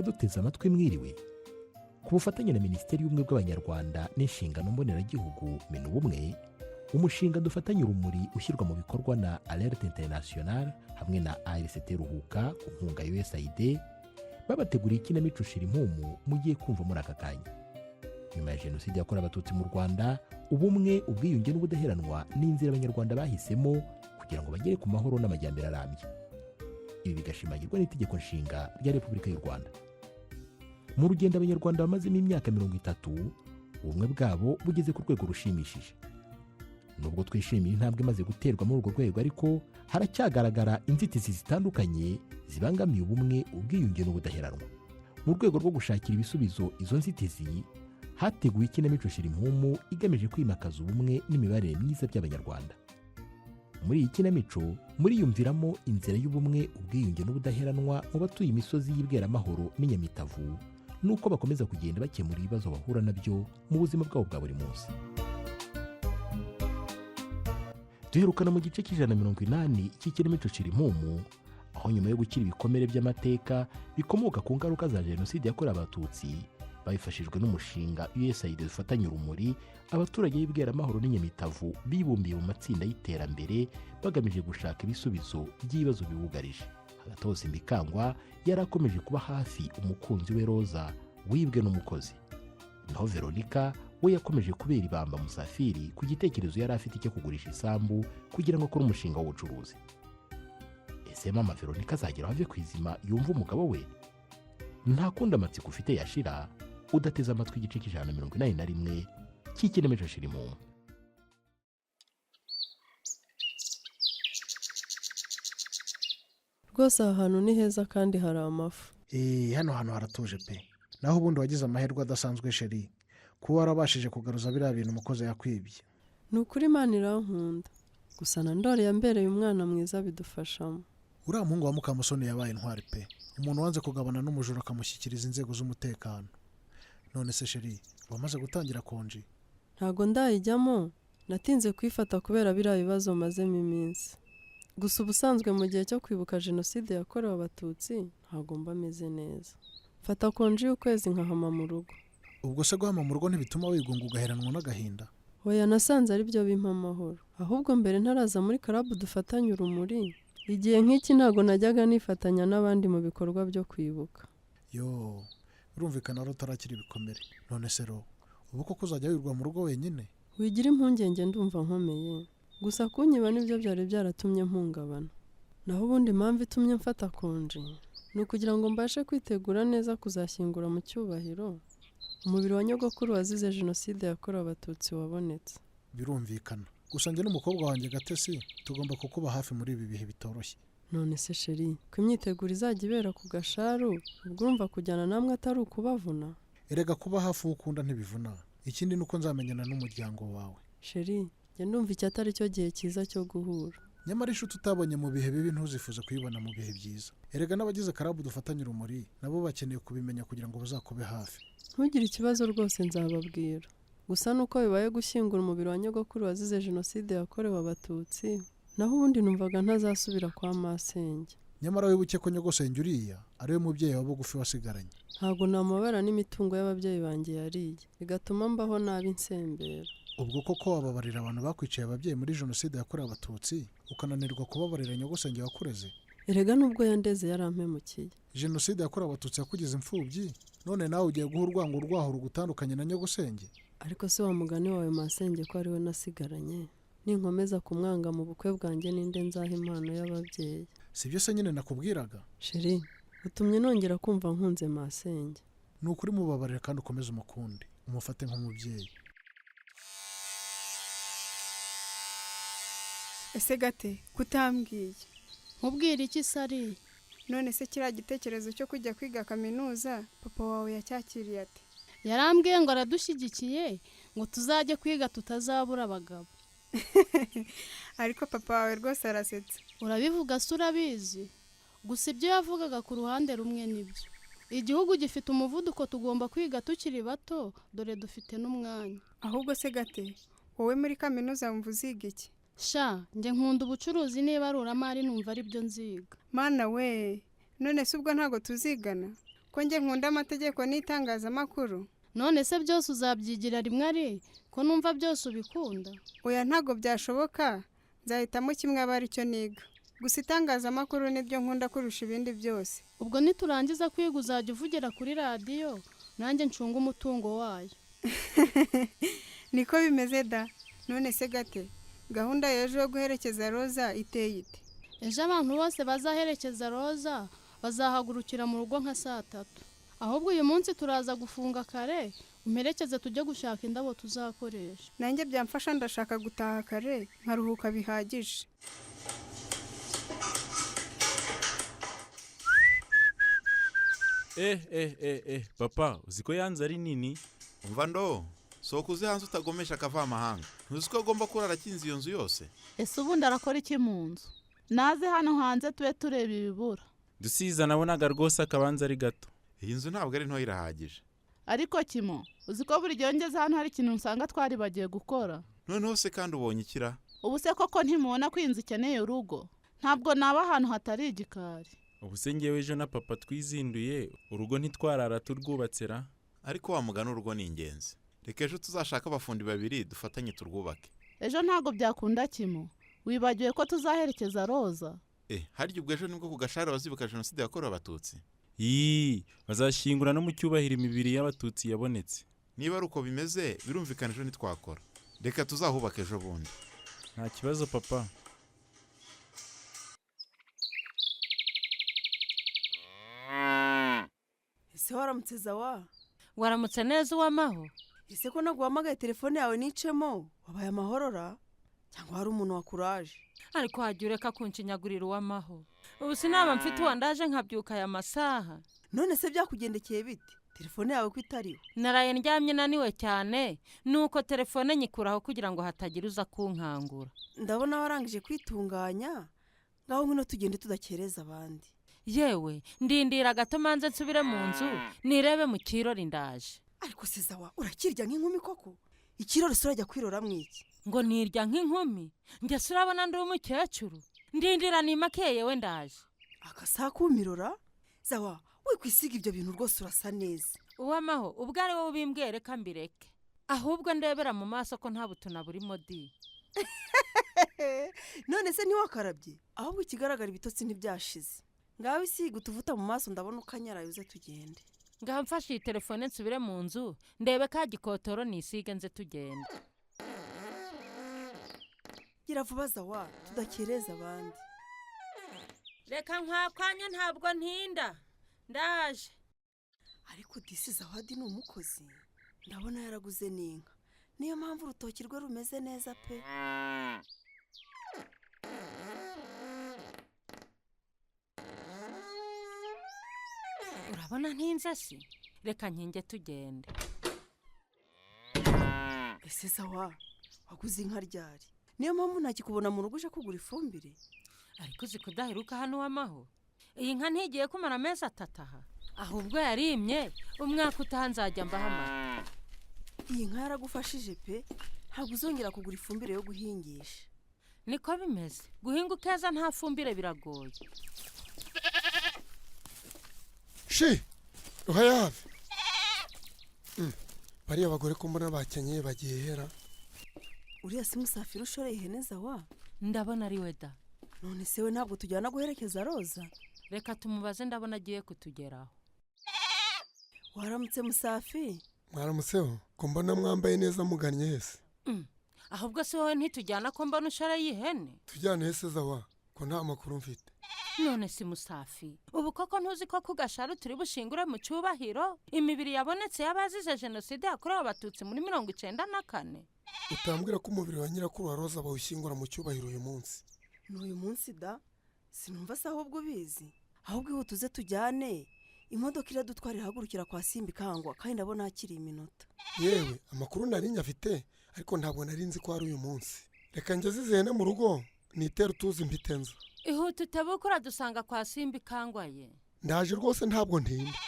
Abaduteze amatwi, mwiriwe. Ku bufatanye na Minisiteri y'Ubumwe bw'Abanyarwanda n'Inshingano Mboneragihugu, Minubumwe, umushinga Dufatanye Urumuri ushyirwa mu bikorwa na Alert International hamwe na ARCT Ruhuka ku nkunga ya USAID, babateguriye ikinamico Shira Impumu mugiye kumva muri aka kanya. Nyuma ya Jenoside yakorewe Abatutsi mu Rwanda, ubumwe, ubwiyunge n'ubudaheranwa ni inzira Abanyarwanda bahisemo kugira ngo bagere ku mahoro n'amajyambere arambye. Ibi bigashimangirwa n'Itegeko Nshinga rya Repubulika y'u Rwanda. Mu rugendo Abanyarwanda bamazemo imyaka 30, ubumwe bwabo bugeze ku rwego rushimishije. Nubwo twishimiye intambwe imaze guterwa muri urwo rwego, ariko haracyagaragara inzitizi zitandukanye zibangamiye ubumwe, ubwiyunge n'ubudaheranwa. Mu rwego rwo gushakira ibisubizo izo nzitizi, hateguwe ikinamico Shira Impumu igamije kwimakaza ubumwe n'imibanire myiza by'Abanyarwanda. Muri iyi kinamico muriyumviramo inzira y'ubumwe, ubwiyunge n'ubudaheranwa mu batuye imisozi y'Ibweramahoro n'Inyamitavu, n'uko bakomeza kugenda bakemura ibibazo bahura nabyo mu buzima bwabo bwa buri munsi. Duherukana mu gice cya 180 cy'ikinamico Shira Impumu, aho nyuma yo gukira ibikomere by'amateka bikomoka ku ngaruka za Jenoside yakorewe Abatutsi, babifashijwe n'umushinga USAID Dufatanye Urumuri, abaturage b'Ibweramahoro n'Inyamitavu bibumbiye mu matsinda y'iterambere bagamije gushaka ibisubizo by'ibibazo bibugarije. Hagati aho, Simbikangwa yari akomeje kuba hafi umukunzi we Roza wibwe n'umukozi, naho Veronica we yakomeje kubera ibamba Musafiri ku gitekerezo yari afite cyo kugurisha isambu kugira ngo akore umushinga w'ubucuruzi. Ese mama Veronica azagera ave ku izima yumva umugabo we? Nta kundi amatsiko ufite yashira udateze amatwi igice cya 181 cy'ikinamico Shira Impumu. Rwose aha hantu ni heza kandi hari amafu. Eee, hano hantu haratuje pe. Naho ubundi wagize amahirwe adasanzwe, chérie, kuba warabashije kugaruza biriya bintu umukozi yakwibye. Ni ukuri Imana irankunda. Gusa na Ndori yambereye umwana mwiza, bidufashamo. Uriya muhungu wa Mukamusoni yabaye intwari pe, umuntu wanze kugabana n'umujura akamushyikiriza inzego z'umutekano. None se chérie, wamaze gutangira konji? Ntago ndayijyamo, natinze kuyifata kubera biriya bibazo mazemo iminsi. Gusa ubusanzwe mu gihe cyo kwibuka Jenoside yakorewe Abatutsi ntago mba meze neza. Mfata konji y'ukwezi nkahama mu rugo. Ubwo se guhama mu rugo ntibituma wigunga, ugaheranwa n'agahinda? Oya, nasanze ari byo bimpa amahoro. Ahubwo mbere ntaraza muri club Dufatanye Urumuri, igihe nk'iki ntago najyaga nifatanya n'abandi mu bikorwa byo kwibuka. Yo, birumvikana wari utarakira ibikomere. None se ro, ubu koko uzajya wirirwa mu rugo wenyine? Wigira impungenge, ndumva nkomeye. Gusa kunyiba nibyo byari byaratumye mpungabana. Naho ubundi impamvu itumye mfata konji ni ukugira ngo mbashe kwitegura neza kuzashyingura mu cyubahiro umubiri wa nyogokuru wazize Jenoside yakorewe Abatutsi wabonetse. Birumvikana. Gusa njye n'umukobwa wanjye Gatesi tugomba kukuba hafi muri ibi bihe bitoroshye. None se chérie, ko imyiteguro izajya ibera ku Gasharu, ubwo urumva kujyana namwe atari ukubavuna? Erega kuba hafi uwo ukunda ntibivuna. Ikindi ni uko nzamenyana n'umuryango wawe. Chérie, njye ndumva iki atari cyo gihe cyiza cyo guhura. Nyamara inshuti utabonye mu bihe bibi ntuzifuze kuyibona mu bihe byiza. Erega n'abagize club Dufatanye Urumuri nabo bakeneye kubimenya kugira ngo bazakube hafi. Ntugire ikibazo rwose, nzababwira. Gusa nuko bibaye gushyingura umubiri wa nyogokuru wazize Jenoside yakorewe Abatutsi, naho ubundi numvaga ntazasubira kwa masenge. Nyamara wibuke ko nyogosenge uriya ariwe mubyeyi wa bugufi wasigaranye. Ntabwo namubara n'imitungo y'ababyeyi banjye yariye, bigatuma mbaho nabi nsembera. Ubwo koko wababarira abantu bakwiciye ababyeyi muri Jenoside yakorewe Abatutsi, ukananirwa kubabarira nyogosenge wakureze? Erega nubwo yandeze yarampemukiye. Jenoside yakorewe Abatutsi yakugize imfubyi, none nawe ugiye guha urwango urwaho rugutandukanye na nyogosenge? Ariko se wa mugani wawe, masenge ko ari we nasigaranye, ninkomeza kumwanga mu bukwe bwanjye ninde nzaha impano y'ababyeyi? Si byo se nyine nakubwiraga? Chérie, utumye nongera kumva nkunze masenge. Ni ukuri mubabarire kandi ukomeze umukunde, umufate nk'umubyeyi. Ese Gate, kutambwiye? Nkubwira iki Sari? None se kiriya gitekerezo cyo kujya kwiga kaminuza papa wawe yacyakiriye ate? Yarambwiye ngo aradushyigikiye, ngo tuzajye kwiga tutazabura abagabo. Ariko papa wawe rwose arasetsa. Urabivuga se urabizi. Gusa ibyo yavugaga ku ruhande rumwe nibyo. Igihugu gifite umuvuduko, tugomba kwiga tukiri bato, dore dufite n'umwanya. Ahubwo se Gate, wowe muri kaminuza wumva uziga iki? Sha, njye nkunda ubucuruzi n'ibaruramari, numva ari byo nziga. Mana we, none se ubwo ntabwo tuzigana? Ko Ko njye nkunda amategeko n'itangazamakuru. None se byose uzabyigira rimwe ari ko numva byose ubikunda? Oya, ntabwo byashoboka, nzahitamo kimwe aba aricyo niga. Gusa itangazamakuru nibyo nkunda kurusha ibindi byose. Ubwo niturangiza kwiga uzajya uvugira kuri radiyo, nanjye ncunge umutungo wayo. Niko bimeze da. None se gate, gahunda y'ejo yo guherekeza Roza iteye ite? Ejo abantu bose bazaherekeza Roza bazahagurukira mu rugo nka saa 3. Ahubwo uyu munsi turaza gufunga kare, umperekeze tujye gushaka indabo tuzakoresha. Nanjye byamfasha, ndashaka gutaha kare nkaruhuka bihagije. Eh eh eh eh, papa, uzi ko yanze ari nini? Umva ndo sohoka uze hanze utagomesha akavamahanga. Ntuzi ko agomba kurara akinze iyo nzu yose? Ese ubundi arakora iki mu nzu? Naze hano hanze tube tureba ibibura. Dusiza, nabonaga rwose akabanza ari gato. Iyi nzu ntabwo ari ntoya, irahagije. Ariko kimo, uzi ko buri gihe ngeze hano hari ikintu usanga twaribagiye gukora? Noneho se kandi ubonye ikira? Ubu se koko ntimubona ko iyi nzu ikeneye urugo? Ntabwo naba ahantu hatari igikari. Ubu se ngewe ejo na papa twizinduye, urugo ntitwarara turwubatse ra? Ariko wa mugani, urugo ni ingenzi. Reka ejo tuzashake abafundi babiri dufatanye turwubake. Ejo ntabwo byakunda kimo, wibagiwe ko tuzaherekeza Roza? Eh, harya ubwo ejo nibwo ku Gashara bazibuka jenoside yakorewe Abatutsi? Yii, bazashyingura no mu cyubahiro imibiri y'Abatutsi yabonetse. Niba ari uko bimeze, birumvikana ejo ntitwakora. Reka tuzahubake ejo bundi. Nta kibazo papa. Ese waramutse Zawa? Waramutse neza uwamaho. Ese ko naguhamagaye telefone yawe nicemo, wabaye amahorora cyangwa hari umuntu wakuraje? Ariko wajya ureka kunshinyagurira uwamaho. Ubu sinaba mfite uwandaje nkabyuka aya masaha? None se byakugendekeye bite, telefone yawe ko itariho? Naraye ndyamye naniwe cyane, nuko telefone nyikuraho kugira ngo hatagira uza kunkangura. Ndabona warangije kwitunganya, ngaho ngwino tugende tudakereza abandi. Yewe, ndindira gato manze nsubire mu nzu nirebe mu kirori, ndaje. Ariko se Zawa, urakirya nk'inkumi koko? Ikirori se urajya kwirora mu iki? Ngo nirya nk'inkumi? Njye se urabona ndi umukecuru? Ndindira nimakeye, yewe ndaje. Akasaha kumirora Zawa, wikwisiga ibyo bintu rwose, urasa neza. Uwamaho, ubwo ari wowe ubimbwiye reka mbireke. Ahubwo ndebera mu maso ko nta butuna burimo di. None se ntiwakarabye? Ahubwo ikigaragara ibitotsi ntibyashize. Ngaho isiga utuvuta mu maso, ndabona ukanyaraye, uze tugende. Ngaho mfashe iyi telefone nsubire mu nzu ndebe ka gikotoro nisige nze tugende. Gira vuba Zawa, tudakereza abandi. Reka nkwakwanya, ntabwo ntinda, ndaje. Ariko disi Zawadi ni umukozi, ndabona yaraguze n'inka, niyo mpamvu urutoki rwe rumeze neza pe. Urabona ntinze si? Reka nkinge tugende. Ese Zawa, waguze inka ryari? Niyo mpamvu ntakikubona mu rugo uje kugura ifumbire? Ariko uzi kudaheruka hano uwamaho, iyi nka ntigiye kumara amezi 3 aha. Ahubwo yarimye, umwaka utaha nzajya mbaha amata. Iyi nka yaragufashije pe, ntabwo uzongera kugura ifumbire yo guhingisha. Niko bimeze, guhinga ukeza nta fumbire biragoye. Shi ruhayave, bariya bagore ko mbona bakenyeye bagiye hera? Uriya si Musafiri ushoreye ihene Zawa? Ndabona ari we da. None se we ntabwo tujyana guherekeza Roza? Reka tumubaze, ndabona agiye kutugeraho. Waramutse Musafi? Mwaramutseho. Ko mbona mwambaye neza, mugannye hese? Ahubwo si wowe ntitujyana ko mbona ushoreye ihene? Tujyane hese Zawa, ko nta makuru mfite? None si Musafi, ubu koko ntuzi ko ku Gasharu turi bushingure mu cyubahiro imibiri yabonetse y'abazize jenoside yakorewe Abatutsi muri 94? Utambwira ko umubiri wa nyirakuru wa Roza bawushyingura mu cyubahiro uyu munsi? Ni uyu munsi da, sinumva se ahubwo ubizi. Ahubwo ihute uze tujyane, imodoka iradutwara irahagurukira kwa Simba ikangwa, kandi ndabona hakiri iminota. Yewe, amakuru nari nyafite, ariko ntabwo nari nzi ko ari uyu munsi. Reka ngeze izi hene mu rugo nitere utuzi mpite nza. Ihute utebuke, uradusanga kwa Simba ikangwaye. Ndaje rwose, ntabwo ntinda.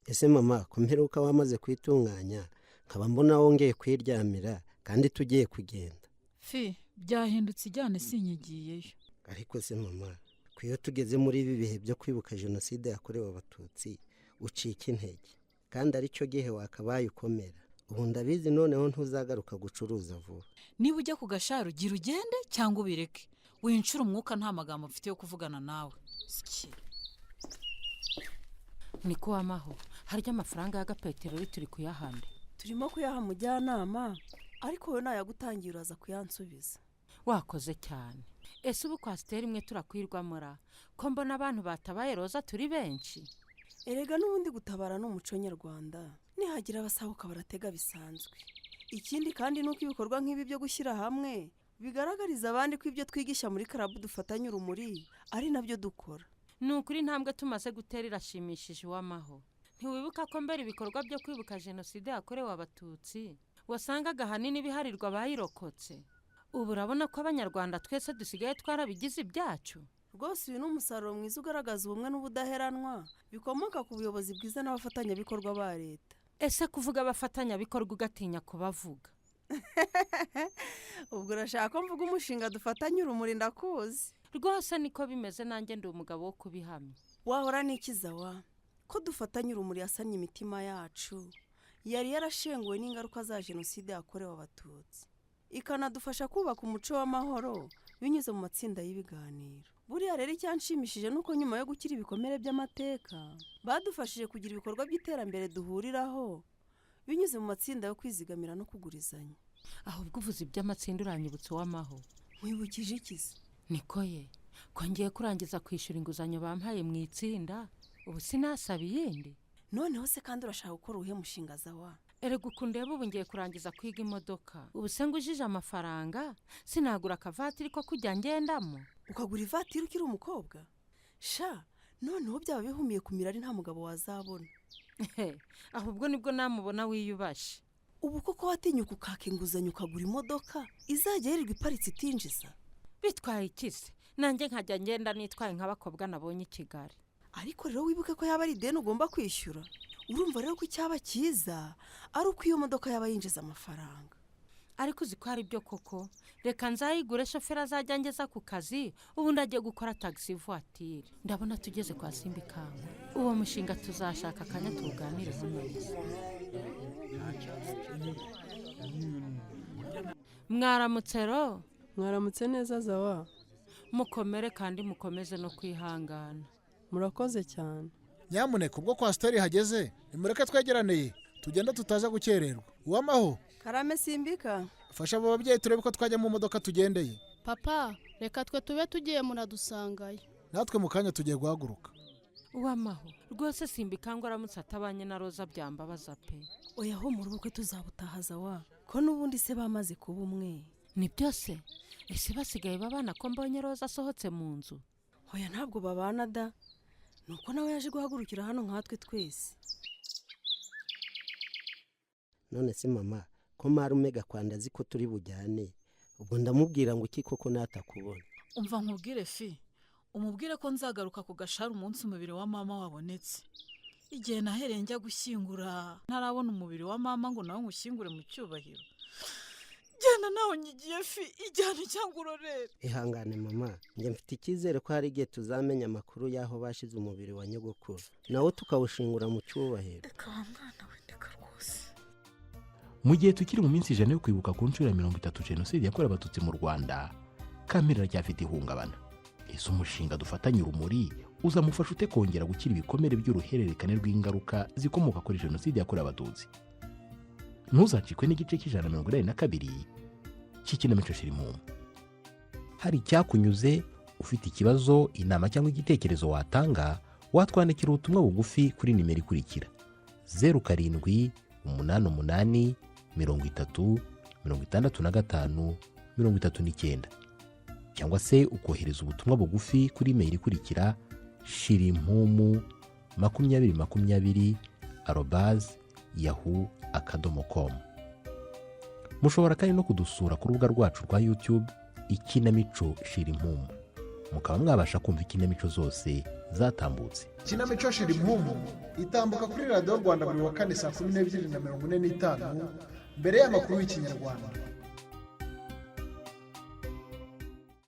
Ese mama, ku mperuka wamaze kwitunganya, nkaba mbona wongeye kwiryamira kandi tugiye kugenda? Fi, byahindutse, ijyane sinyigiyeyo. Ariko se mama, ku Iyo tugeze muri ibi bihe byo kwibuka jenoside yakorewe Abatutsi ucika intege, kandi aricyo gihe wakabaye ukomera. Ubu ndabizi noneho ntuzagaruka gucuruza vuba. Niba ujya ku Gasharu, gira ugende cyangwa ubireke, wincure umwuka. Nta magambo mfite yo kuvugana nawe. Niko wamaho, harya amafaranga y'agapeteroli turi kuyahanda? Turimo kuyaha mujyanama, ariko wowe nayagutangiye uraza kuyansubiza. Wakoze cyane. Ese ubu coaster imwe turakwirwamura, ko mbona abantu batabaye Roza turi benshi? Erega n'ubundi gutabara ni umuco nyarwanda, nihagira abasahuka baratega bisanzwe. Ikindi kandi ni uko ibikorwa nk'ibi byo gushyira hamwe bigaragariza abandi ko ibyo twigisha muri club Dufatanye Urumuri ari nabyo dukora. Ni ukuri, intambwe tumaze gutera irashimishije. Uwamaho, ntiwibuka ko mbere ibikorwa byo kwibuka jenoside yakorewe Abatutsi wasangaga ahanini biharirwa abayirokotse? Ubu urabona ko Abanyarwanda twese dusigaye twarabigize ibyacu. Rwose uyu ni umusaruro mwiza ugaragaza ubumwe n'ubudaheranwa bikomoka ku buyobozi bwiza n'abafatanyabikorwa ba leta. Ese kuvuga abafatanyabikorwa ugatinya kubavuga? Ubwo urashaka ko mvuga umushinga Dufatanye Urumuri, ndakuzi. Rwose niko bimeze, nanjye ndi umugabo wo kubihamya. Wahora n'ikiza wa ko Dufatanye Urumuri yasannye imitima yacu yari yarashenguwe n'ingaruka za jenoside yakorewe Abatutsi, ikanadufasha kubaka umuco w'amahoro binyuze mu matsinda y'ibiganiro. Buriya rero icyanshimishije ni uko nyuma yo gukira ibikomere by'amateka, badufashije kugira ibikorwa by'iterambere duhuriraho binyuze mu matsinda yo kwizigamira no kugurizanya. Ahubwo uvuze iby'amatsinda uranyibutsa, uwamaho. Nkwibukije ikizi? Niko ye, ko ngiye kurangiza kwishyura inguzanyo bampaye mu itsinda, ubu sinasaba iyindi? Noneho se kandi urashaka gukora uwuhe mushinga zawa? Erega ukundeba, ubu ngiye kurangiza kwiga imodoka. Ubu se ngujije amafaranga sinagura akavatiri ko kujya ngendamo? Ukagura ivatiri ukiri umukobwa? Sha, noneho byaba bihumiye ku mirari, nta mugabo wazabona. Ahubwo nibwo namubona wiyubashe. Ubu koko watinyuka ukaka inguzanyo ukagura imodoka izajya yirirwa iparitse itinjiza? Bitwaye ikise? Nanjye nkajya ngenda nitwaye nk'abakobwa nabonye i Kigali. Ariko rero wibuke ko yaba ari ideni ugomba kwishyura. Urumva rero ko icyaba cyiza ari uko iyo modoka yaba yinjiza amafaranga. Ariko uzi ko ari byo koko? Reka nzayigure, shoferi azajya angeza ku kazi, ubundi agiye gukora taxi voiture. Ndabona tugeze kwa Simbikangwa. Uwo mushinga tuzashaka akanya tuwuganireho neza. Mwaramutse ro. Mwaramutse neza zawa. Mukomere kandi mukomeze no kwihangana. Murakoze cyane. Nyamuneka, ubwo coaster ihageze nimureke twegeraneye tugenda, tutaza gukererwa. Uwamaho. Karame Simbika. Fasha abo babyeyi turebe ko twajya mu modoka tugendeye. Papa, reka twe tube tugiye, muradusangayo. Natwe mu kanya tugiye guhaguruka. Uwamaho, rwose Simbikangwa aramutse atabanye na Roza byambabaza pe. Oya, humura, ubukwe tuzabutahaza wa, ko n'ubundi se bamaze kuba umwe. Ni byose. Ese basigaye babana, ko mbonye Roza asohotse mu nzu? Oya, ntabwo babana da, nuko nawe yaje guhagurukira hano nkatwe twese. None se mama, ko marume Gakwanda azi ko turi bujyane, ubwo ndamubwira ngo iki koko natakubona? Umva nkubwire fi, umubwire ko nzagaruka ku Gasharu umunsi umubiri wa mama wabonetse. Igihe nahereye njya gushyingura ntarabona umubiri wa mama ngo nawe nywushyingure mu cyubahiro. Genda nawe nyigiye fi, ijyane cyangwa urorere. Ihangane mama, njye mfite icyizere ko hari igihe tuzamenya amakuru y'aho bashize umubiri wa nyogokuru, nawo tukawushingura mu cyubahiro. Reka wa mwana we, reka rwose. Mu gihe tukiri mu minsi 100 yo kwibuka ku nshuro ya 30 jenoside yakorewe Abatutsi mu Rwanda, Kampire aracyafite ihungabana. Ese umushinga Dufatanye Urumuri uzamufasha ute kongera gukira ibikomere by'uruhererekane rw'ingaruka zikomoka kuri jenoside yakorewe Abatutsi? Ntuzacikwe n'igice cya 182 cy'ikinamico Shirimpumu. Hari icyakunyuze, ufite ikibazo, inama cyangwa igitekerezo watanga, watwandikira ubutumwa bugufi kuri nimero ikurikira: 0788 30 65 39, cyangwa se ukohereza ubutumwa bugufi kuri email ikurikira: shirimpumu2020@yahoo.com. Mushobora kandi no kudusura ku rubuga rwacu rwa YouTube, Ikinamico Shirimpumu, mukaba mwabasha kumva ikinamico zose zatambutse. Ikinamico Shirimpumu itambuka kuri Radiyo Rwanda buri wa kane saa 12:45 mbere y'amakuru y'Ikinyarwanda.